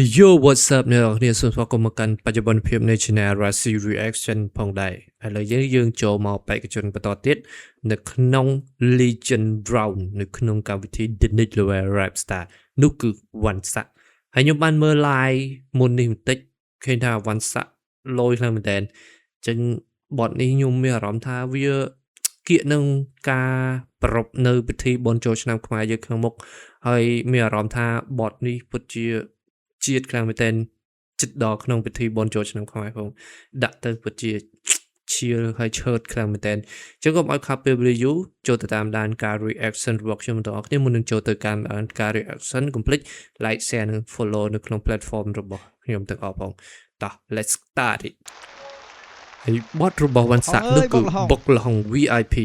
Hey yo, what's up អ្នកនរគ្នាសូមស្វាគមន៍មកកាន់បច្ចុប្បន្នភាពនៃ Channel Rasi Reaction ផងដែរឥឡូវយើងយើងចូលមកបេក្ខជនបន្តទៀតនៅក្នុង Legend Round នៅក្នុងកម្មវិធី The Next Level Rap Star នោះគឺវ៉ាន់សាក់ហើយខ្ញុំបានមើល live មុននេះបន្តិចឃើញថាវ៉ាន់សាក់លយខ្លាំងមែនតើអញ្ចឹងបទនេះខ្ញុំមានអារម្មណ៍ថាវាគៀកនឹងការប្រពនៅពិធីបុណ្យចូលឆ្នាំខ្មែរយើងខាងមុខហើយមានអារម្មណ៍ថាបទនេះពិតជា ជាតិខ្លាំងមែនទែនចិត្តដល់ក្នុងពិធីបុណ្យចូលឆ្នាំខ្មែរផងដាក់ទៅពិតជាឈៀលហើយឆើតខ្លាំងមែនទែនអញ្ចឹងកុំឲ្យខាប់ពេលវេលាយូរចូលទៅតាមដានការ reaction របស់ខ្ញុំទាំងអស់គ្នាមុននឹងចូលទៅតាមដានការ reaction កុំភ្លេច like, share និង follow នៅក្នុង platform របស់ខ្ញុំទាំងអស់ផងតោះ let's start it ហើយបទរបស់វ៉ាន់សាក់នោះគឺបុកលហុង VIP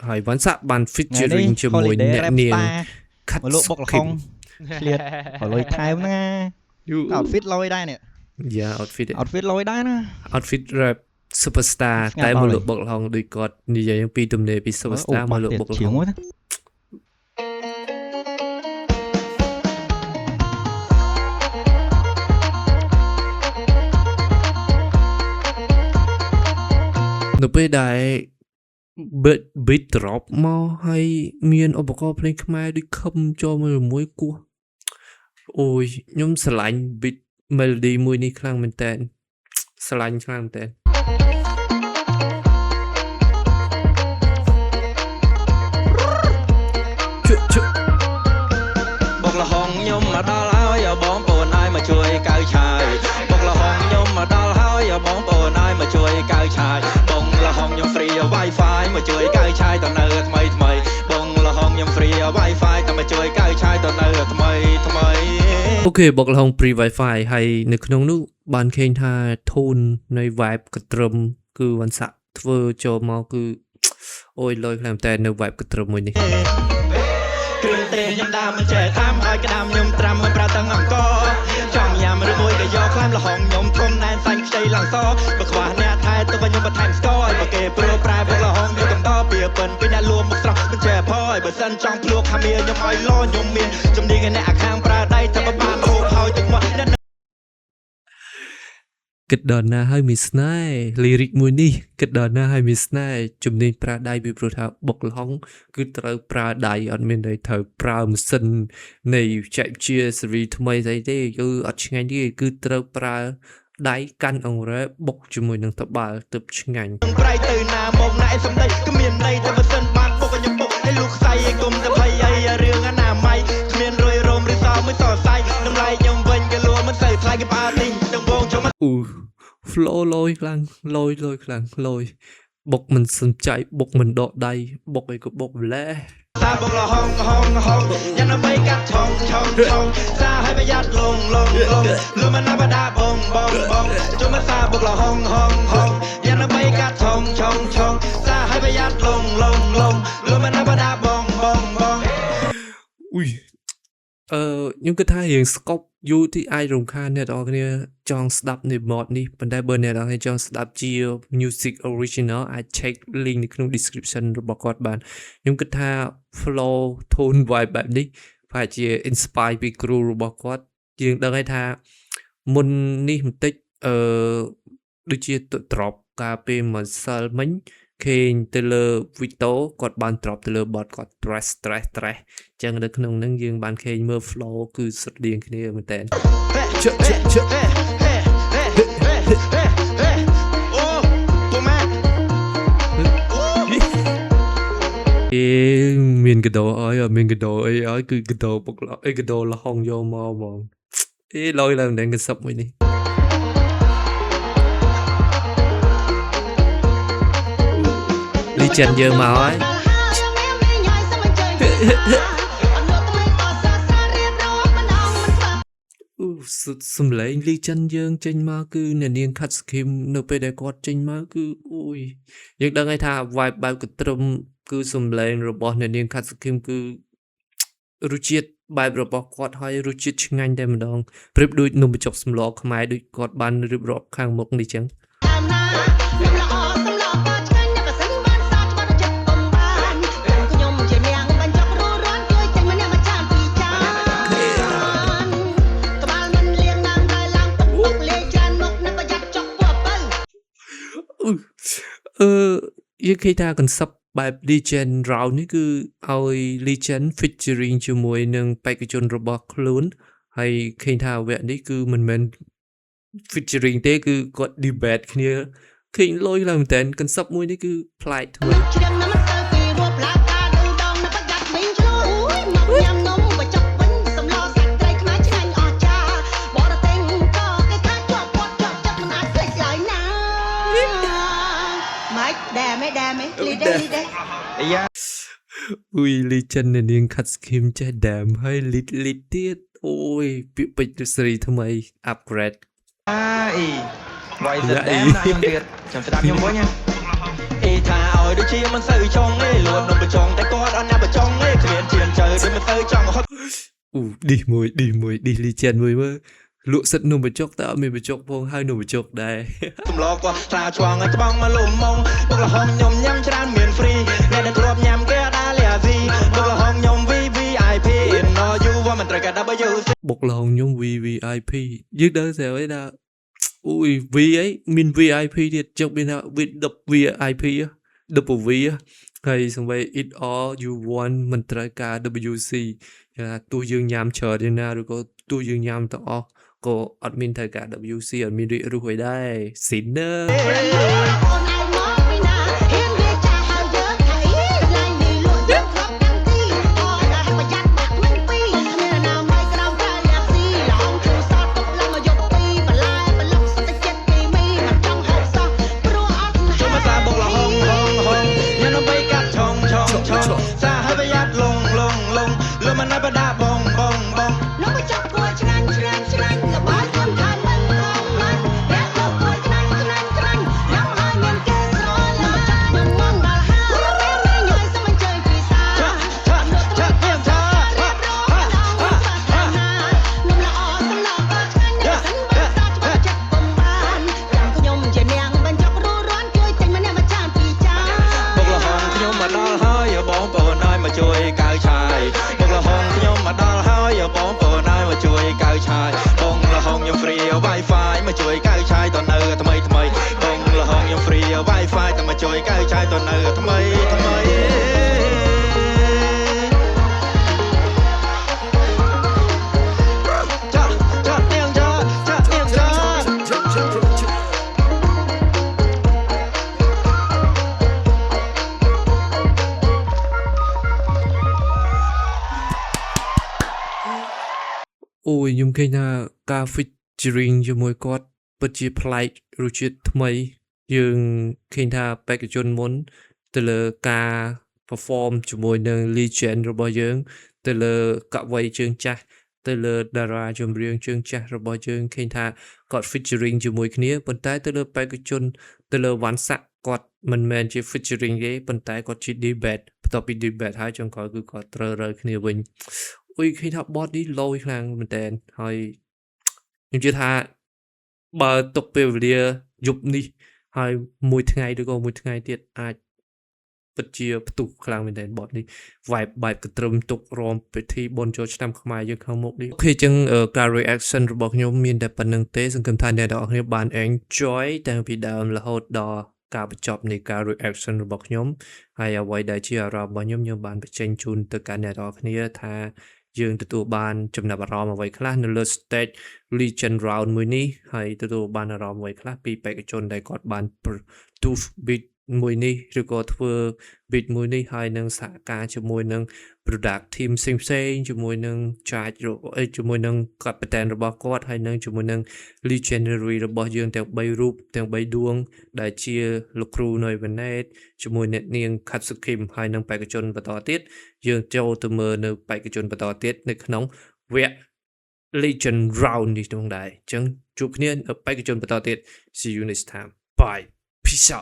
ហើយវ៉ាន់សាក់បាន featuring ជាមួយអ្នកនាងខាត់ មកលក់បុកលហុងឆ្លៀតក៏លុយថែមហ្នឹងណា outfit លយដែរនេះ យ៉ា outfit outfit លយដែរណា outfit rap superstar ស្ងាត់ តែមក ដល់ លក់បុកលហុងដូចគាត់និយាយអំពីទំនេរពី superstar មកលក់បុកលហុង ជ្រៀងមួយណា នៅពេលដែល beat drop មកហើយមានឧបករណ៍ភ្លេងខ្មែរដូចខឹមចូលមកជាមួយគោះអូយខ្ញុំស្រឡាញ់ beat melody មួយនេះខ្លាំងមែនតើស្រឡាញ់ខ្លាំងមែនតើជុជុ បុកលហុងខ្ញុំមកដល់ហើយឲ្យបងប្អូនឲ្យមកជួយកៅឆាយបុកលហុងខ្ញុំមកដល់ហើយឲ្យបងប្អូនឲ្យមកជួយកៅឆាយបងលហុងខ្ញុំ free wifi មកជួយកៅឆាយតនៅថ្មីថ្មីបងលហុងខ្ញុំ free wifi តមកជួយកៅឆាយតនៅថ្មីថ្មី OK បុកលហុង free wifi ហើយនៅក្នុងនោះបានឃើញថា tone នៃ vibe កត្រឹមគឺវ៉ាន់សាក់ធ្វើចូលមកគឺ អូយលយខ្លាំងមែនតើនៅ vibe កត្រឹមមួយនេះ គ្រឿងទេខ្ញុំដើមមិនចេះតាមឲ្យក្តាមខ្ញុំត្រាំមិនប្រើទាំងអង្គចង់ញ៉ាំឬមួយក៏យកខ្លាំងលហុងខ្ញុំធំណែនសាញ់ខ្ចីឡើងសបើខ្វះអ្នកថែទុកឲ្យខ្ញុំបន្ថែមស្ករឲ្យបើគេព្រោះប្រែបុកលហុងយកកំដរពីពិនពីអ្នកលួមុខស្រស់មិនចេះផឲ្យបើសិនចង់ភ្លក់ខាមៀខ្ញុំឲ្យលោខ្ញុំមានជំនាញអ្នកខាងប្រើដៃធ្វើបានហូបហើយទឹកមាត់អ្នក គិតដល់ណាហើយមានស្នេហ៍ lyric មួយនេះគិតដល់ណាហើយមានស្នេហ៍ជំនាញប្រើដៃពីព្រោះថាបុកល្ហុងគឺត្រូវប្រើដៃអត់មានន័យត្រូវប្រើម៉ាស៊ីននៃបច្ចេកវិទ្យាសេរីថ្មីស្អីទេគឺអត់ឆ្ងាញ់ទេគឺត្រូវប្រើដៃកាន់អង្រែបុកជាមួយនឹងត្បាល់ទើបឆ្ងាញ់ ប្រៃទៅណាមកណាឯសំដីគ្មានន័យតែបើសិនបានបុកឲ្យខ្ញុំបុកឲ្យលូខ្សៃឲ្យគុំទៅភ័យអីរឿងអនាម័យគ្មានរុយរោមឬសមួយសរសៃតម្លៃខ្ញុំវិញក៏លួមិនសូវថ្លៃគេផ្អើលទិញទាំងវងចូលមក អូ flow លយខ្លាំងលយលយខ្លាំងលយបុកមិនសំចៃបុកមិនដកដៃបុកអីក៏បុកម្លេះ សាបុកលហុងហុងហុងញ៉ាំដើម្បីកាត់ឆុងឆុងឆុងសាឲ្យប្រយ័ត្នលងលងលងលុំមិនណាបដាបងបងបងចូលមកសាបុកលហុងហុងហុងញ៉ាំដើម្បីកាត់ឆុងឆុងឆុងសាឲ្យប្រយ័ត្នលងលងលងលុំមិនណាបដាបងបងបង អ៊ុយអឺខ្ញុំគិតថារៀងស្កប់យូរទីអាចរំខានអ្នកនរគ្នាចង់ស្ដាប់នៃ mod នេះប៉ុន្តែបើអ្នកនរគ្នាចង់ស្ដាប់ជា music original អាច check link នៅក្នុង description របស់គាត់បានខ្ញុំគិតថា flow tone vibe បែបនេះប្រហែលជា inspire ពីគ្រូរបស់គាត់យើងដឹងហើយថាមុននេះបន្តិចអឺដូចជា drop កាលពេលម្សិលមិញឃើញទៅលើ Vito គាត់បាន drop ទៅលើ បទគាត់ stress stress stress ចឹងនៅក្នុងហ្នឹងយើងបានឃើញមើល flow គឺស្រដៀងគ្នាមែនតើជក់ជក់ជក់ អូពូម៉ា អេមានកដោអីអត់មានកដោអីអើយគឺកដោបុកលអីកដោលហុងយកមកហ្មងអេលយឡើងមិនដឹងកសឹបមួយនេះ Legend យើងមកហើយ អូសំឡេង Legend យើងចេញមកគឺអ្នកនាងខាត់ស្គីមនៅពេលដែលគាត់ចេញមកគឺអូយយើងដឹងហើយថា vibe បែបកត្រឹមគឺសំឡេងរបស់អ្នកនាងខាត់ស្គីមគឺរសជាតិបែបរបស់គាត់ហើយរសជាតិឆ្ងាញ់តែម្ដងប្រៀបដូចនំបញ្ចុកសម្លខ្មែរដូចគាត់បានរៀបរាប់ខាងមុខនេះចឹង ល្អសំឡក៏ឆ្ងាញ់បើសិនបានសាច្បាស់ចិត្តពុំបានខ្ញុំជានាងបញ្ចុកររាន់ជួយចេញម្នាក់មួយចានពីរចានក្បាលមិនលៀងណាំ អឺយើងឃើញថា concept បែប Legend Round នេះគឺឲ្យ Legend featuring ជាមួយនឹងបេក្ខជនរបស់ខ្លួនហើយឃើញថាវគ្គនេះគឺមិនមែន featuring ទេគឺគាត់ debate គ្នាឃើញលយឡើងមែនតើ concept មួយនេះគឺប្លែកថ្មី ច្រៀងណាមិនទៅពីរស់ផ្លាកាឌឺដងណាប្រយ័ត្នមីងឆ្លោយមកញ៉ាំនំបញ្ចុកវិញសម្លសាច់ត្រីខ្មែរឆ្ងាញ់អស្ចារ្យបរទេសក៏គេថាជាប់ពាត់ជាប់ចិត្តមិនអាចភ្លេចឡើយណាម៉េចដែរមេដែរមេលីដែរលីដែរ អាយ៉ា អុយ Legend នៅនាងខាត់ស្គីមចេះដាមហើយលីតលីតទៀតអូយពាក្យពេចន៍សេរីថ្មី upgrade អីវាយសិតដាមណាខ្ញុំទៀតចាំស្ដាប់ខ្ញុំវិញណាអីថាឲ្យដូចជាមិនសូវចង់ទេលួចនំបញ្ចុងតែគាត់អត់ណាបញ្ចុងទេគ្មានជឿនជើដូចមិនសូវចង់ហត់ អូឌីសមួយឌីសមួយឌីស Legend មួយមើលលក់សិតនំបញ្ចុកតែអត់មានបញ្ចុកផងហើយនំបញ្ចុកដែរ សម្លគាត់ត្រាឆ្វងឲ្យក្បងមកលុំម៉ងបុកលហុងខ្ញុំញ៉ាំច្រើនមាន free អ្នកដែលធ្លាប់ញ៉ាំគេអត់ដាលីអាស៊ីបុកលហុងខ្ញុំ VVIP in all you ว่าមិនត្រូវការ WC បុកលហុងខ្ញុំ VVIP យើងដឹងស្រាប់ហើយថាអូយ V អីមាន VIP ទៀតចុះមានថា V VIP double V ហើយសំបី it all you want មិនត្រូវការ WC គេថាទោះយើងញ៉ាំច្រើនយ៉ាងណាឬក៏ទោះយើងញ៉ាំទាំងអស់ក៏អត់មានត្រូវការ WC អត់មានរាករូសអីដែរស៊ីនើ អូនឯងមកពីណាហ៊ានវាចាហើយយើងថាអីកន្លែងនេះលក់យើងធ្លាប់តាំងទីអត់ឲ្យប្រយ័ត្នបាក់មិនពីគ្មានណាមួយក្រោមប្រើលាក់ស៊ីឡងជូរសតទុកឡើងមកយកពីបន្លែបន្លុកសុទ្ធតែចិត្តគីមីមិនចង់ហូបសោះព្រោះអត់ ចូលមកសាបុកលហុងហុងហុងញ៉ាំនំបីកាត់ឆុងឆុងឆុងសាឲ្យប្រយ័ត្នលងលងលងលំមិនឲ្យបដាបងបងបង នំបញ្ចុកគួរឆ្ងាញ់ឆ្ងាញ់ឆ្ងាញ់លបាយខ្លួនថាមិនខំណាស់អ្នកលោកគួរឆ្ងាញ់ឆ្ងាញ់ឆ្ងាញ់ញ៉ាំឲ្យមានគេស្រឡាញ់ខ្ញុំមកដល់ហើយតែមីញយសូមអញ្ជើញពិសា ឆាឆាឆាទៀងឆា រៀបរងដល់សាធារណៈនំល្អសម្លក៏ឆ្ងាញ់ណាស់សិនបើសាច្បាស់ចិត្តពុំបានចាំខ្ញុំជានាងបញ្ចុករੂរាន់ជួយទិញម្នាក់មួយចានពីរចាន បុកលហុងខ្ញុំមកដល់ហើយបងប្អូនឲ្យមកជួយកៅឆាយបុកលហុងខ្ញុំមកដល់ហើយបងប្អូនឲ្យមកជួយកៅឆាយបងលហុងខ្ញុំ free wifi មកជួយកៅឆាយតនៅថ្មីថ្មីបងលហុងខ្ញុំ free wifi តមកជួយកៅឆាយតនៅថ្មីថ្មីចាចាទៀងចាចាទៀងចា អូយខ្ញុំឃើញថាការ featuring ជាមួយគាត់ពិតជាប្លែករសជាតិថ្មី យើងឃើញថាបេក្ខជនមុនទៅលើការ perform ជាមួយនឹង legend របស់យើង ទៅលើកវីជើងចាស់ទៅលើតារាចម្រៀងជើងចាស់របស់យើងឃើញថាគាត់ featuring ជាមួយគ្នាប៉ុន្តែទៅលើបេក្ខជនទៅលើវ៉ាន់សាក់គាត់មិនមែនជា featuring ទេប៉ុន្តែគាត់ជា debate បន្ទាប់ពី debate ហើយចុងក្រោយគឺគាត់ត្រូវរើគ្នាវិញអុយឃើញថាបទនេះលយខ្លាំងមែនតើហើយខ្ញុំជឿថាបើទុកពេលវេលាយប់នេះហើយមួយថ្ងៃឬក៏មួយថ្ងៃទៀតអាចពិតជាផ្ទុះខ្លាំងមែនតើបទនេះ vibe បែបកន្ទ្រឹមទុករំពិធីបុណ្យចូលឆ្នាំខ្មែរយើងខាងមុខនេះOK ចឹងអឺការ reaction របស់ខ្ញុំមានតែប៉ុណ្្នឹងទេសង្ឃឹមថាអ្នកទាំងអស់គ្នាបាន enjoy តាំងពីដើមរហូតដល់ការបញ្ចប់នៃការ reaction របស់ខ្ញុំហើយអ្វីដែលជាអារម្មណ៍របស់ខ្ញុំខ្ញុំបានបញ្ចេញជូនទៅកាន់អ្នកទាំងអស់គ្នាថាយើងទទួលបានចំណាប់អារម្មណ៍អ្វីខ្លះនៅលើ stage Legend Round មួយនេះហើយទទួលបានអារម្មណ៍អ្វីខ្លះពីបេក្ខជនដែលគាត់បាន produce beat មួយនេះឬក៏ធ្វើ beat មួយនេះហើយនឹងសហការជាមួយនឹង product team ផ្សេងៗជាមួយនឹង charge អីជាមួយនឹង captain របស់គាត់ហើយនឹងជាមួយនឹង legendary របស់យើងទាំង3រូបទាំង3ដួង ដែលជាលោកគ្រូណុយវ៉ាណេតជាមួយអ្នកនាងខាត់សុខីមហើយនឹងបេក្ខជនបន្តទៀតយើងចូលទៅមើលនៅបេក្ខជនបន្តទៀតនៅក្នុងវគ្គ Legend Round នេះផងដែរអញ្ចឹងជួបគ្នានៅបេក្ខជនបន្តទៀត See you next time, bye, peace out.